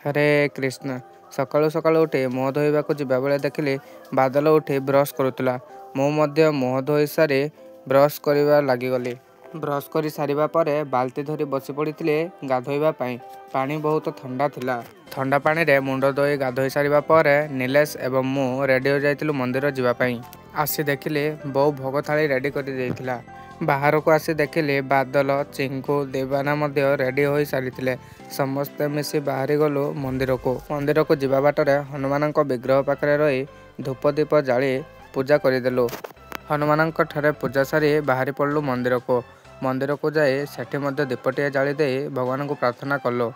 ହରେ କୃଷ୍ଣ। ସକାଳୁ ସକାଳୁ ଉଠି ମୁହଁ ଧୋଇବାକୁ ଯିବାବେଳେ ଦେଖିଲି ବାଦଲ ଉଠି ବ୍ରସ୍ କରୁଥିଲା। ମୁଁ ମଧ୍ୟ ମୁହଁ ଧୋଇ ସାରି ବ୍ରସ୍ କରିବା ଲାଗିଗଲି। ବ୍ରସ୍ କରି ସାରିବା ପରେ ବାଲ୍ଟି ଧରି ବସି ପଡ଼ିଥିଲି ଗାଧୋଇବା ପାଇଁ। ପାଣି ବହୁତ ଥଣ୍ଡା ଥିଲା। ଥଣ୍ଡା ପାଣିରେ ମୁଣ୍ଡ ଧୋଇ ଗାଧୋଇ ସାରିବା ପରେ ନିଲେଶ ଏବଂ ମୁଁ ରେଡ଼ି ହୋଇଯାଇଥିଲୁ ମନ୍ଦିର ଯିବା ପାଇଁ। ଆସି ଦେଖିଲି ବୋଉ ଭୋଗ ଥାଳି ରେଡ଼ି କରିଦେଇଥିଲା। ବାହାରକୁ ଆସି ଦେଖିଲି ବାଦଲ, ଚିଙ୍କୁ, ଦିବାନା ମଧ୍ୟ ରେଡ଼ି ହୋଇ ସାରିଥିଲେ। ସମସ୍ତେ ମିଶି ବାହାରି ଗଲୁ ମନ୍ଦିରକୁ। ମନ୍ଦିରକୁ ଯିବା ବାଟରେ ହନୁମାନଙ୍କ ବିଗ୍ରହ ପାଖରେ ରହି ଧୂପ ଦୀପ ଜାଳି ପୂଜା କରିଦେଲୁ। ହନୁମାନଙ୍କ ଠାରେ ପୂଜା ସାରି ବାହାରି ପଡ଼ିଲୁ ମନ୍ଦିରକୁ। ମନ୍ଦିରକୁ ଯାଇ ସେଠି ମଧ୍ୟ ଦୀପଟିଏ ଜାଳି ଦେଇ ଭଗବାନଙ୍କୁ ପ୍ରାର୍ଥନା କଲୁ।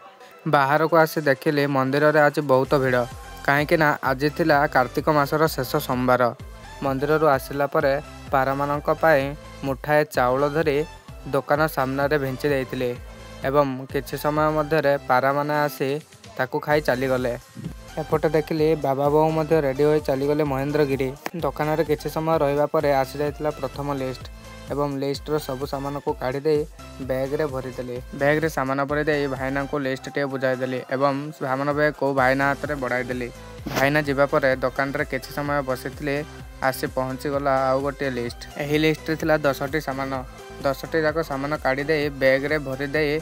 ବାହାରକୁ ଆସି ଦେଖିଲି ମନ୍ଦିରରେ ଆଜି ବହୁତ ଭିଡ଼, କାହିଁକି ନା ଆଜି ଥିଲା କାର୍ତ୍ତିକ ମାସର ଶେଷ ସୋମବାର। ମନ୍ଦିରରୁ ଆସିଲା ପରେ ପାରାମାନଙ୍କ ପାଇଁ ମୁଠାଏ ଚାଉଳ ଧରି ଦୋକାନ ସାମ୍ନାରେ ଭିଞ୍ଚି ଦେଇଥିଲି ଏବଂ କିଛି ସମୟ ମଧ୍ୟରେ ପାରାମାନେ ଆସି ତାକୁ ଖାଇ ଚାଲିଗଲେ। ଏପଟେ ଦେଖିଲି ବାବା ବୋଉ ମଧ୍ୟ ରେଡ଼ି ହୋଇ ଚାଲିଗଲେ ମହେନ୍ଦ୍ରଗିରି। ଦୋକାନରେ କିଛି ସମୟ ରହିବା ପରେ ଆସିଯାଇଥିଲା ପ୍ରଥମ ଲିଷ୍ଟ ଏବଂ ଲିଷ୍ଟର ସବୁ ସାମାନକୁ କାଢ଼ି ଦେଇ ବ୍ୟାଗରେ ଭରିଦେଲି। ବ୍ୟାଗରେ ସାମାନ ଭରି ଦେଇ ଭାଇନାଙ୍କୁ ଲିଷ୍ଟଟିଏ ବୁଝାଇଦେଲି ଏବଂ ସାମାନ ବ୍ୟାଗକୁ ଭାଇନା ହାତରେ ବଢ଼ାଇଦେଲି। ଭାଇନା ଯିବା ପରେ ଦୋକାନରେ କିଛି ସମୟ ବସିଥିଲି। ଆସି ପହଞ୍ଚିଗଲା ଆଉ ଗୋଟିଏ ଲିଷ୍ଟ। ଏହି ଲିଷ୍ଟରେ ଥିଲା 10ଟି ସାମାନ। 10ଟି ଯାକ ସାମାନ କାଢ଼ି ଦେଇ ବ୍ୟାଗରେ ଭରି ଦେଇ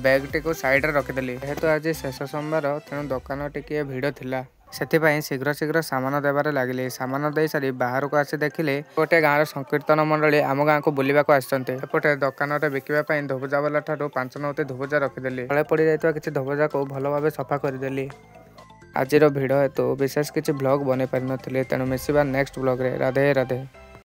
ବ୍ୟାଗଟିକୁ ସାଇଡ଼ରେ ରଖିଦେଲି। ଯେହେତୁ ଆଜି ଶେଷ ସୋମବାର, ତେଣୁ ଦୋକାନ ଟିକିଏ ଭିଡ଼ ଥିଲା, ସେଥିପାଇଁ ଶୀଘ୍ର ଶୀଘ୍ର ସାମାନ ଦେବାରେ ଲାଗିଲି। ସାମାନ ଦେଇସାରି ବାହାରକୁ ଆସି ଦେଖିଲି ଗୋଟିଏ ଗାଁର ସଂକୀର୍ତ୍ତନ ମଣ୍ଡଳୀ ଆମ ଗାଁକୁ ବୁଲିବାକୁ ଆସିଛନ୍ତି। ଏପଟେ ଦୋକାନରେ ବିକିବା ପାଇଁ ଧୋବଜାବାଲା ଠାରୁ 5 ନଉତି ଧୋବଜା ରଖିଦେଲି। ତଳେ ପଡ଼ିଯାଇଥିବା କିଛି ଧୋବଜାକୁ ଭଲ ଭାବେ ସଫା କରିଦେଲି। ଆଜିର ଭିଡ଼ ହେତୁ ବିଶେଷ କିଛି ବ୍ଲଗ୍ ବନେଇ ପାରିନଥିଲି, ତେଣୁ ମିଶିବା ନେକ୍ସଟ ବ୍ଲଗ୍ରେ। ରାଧେ ରାଧେ।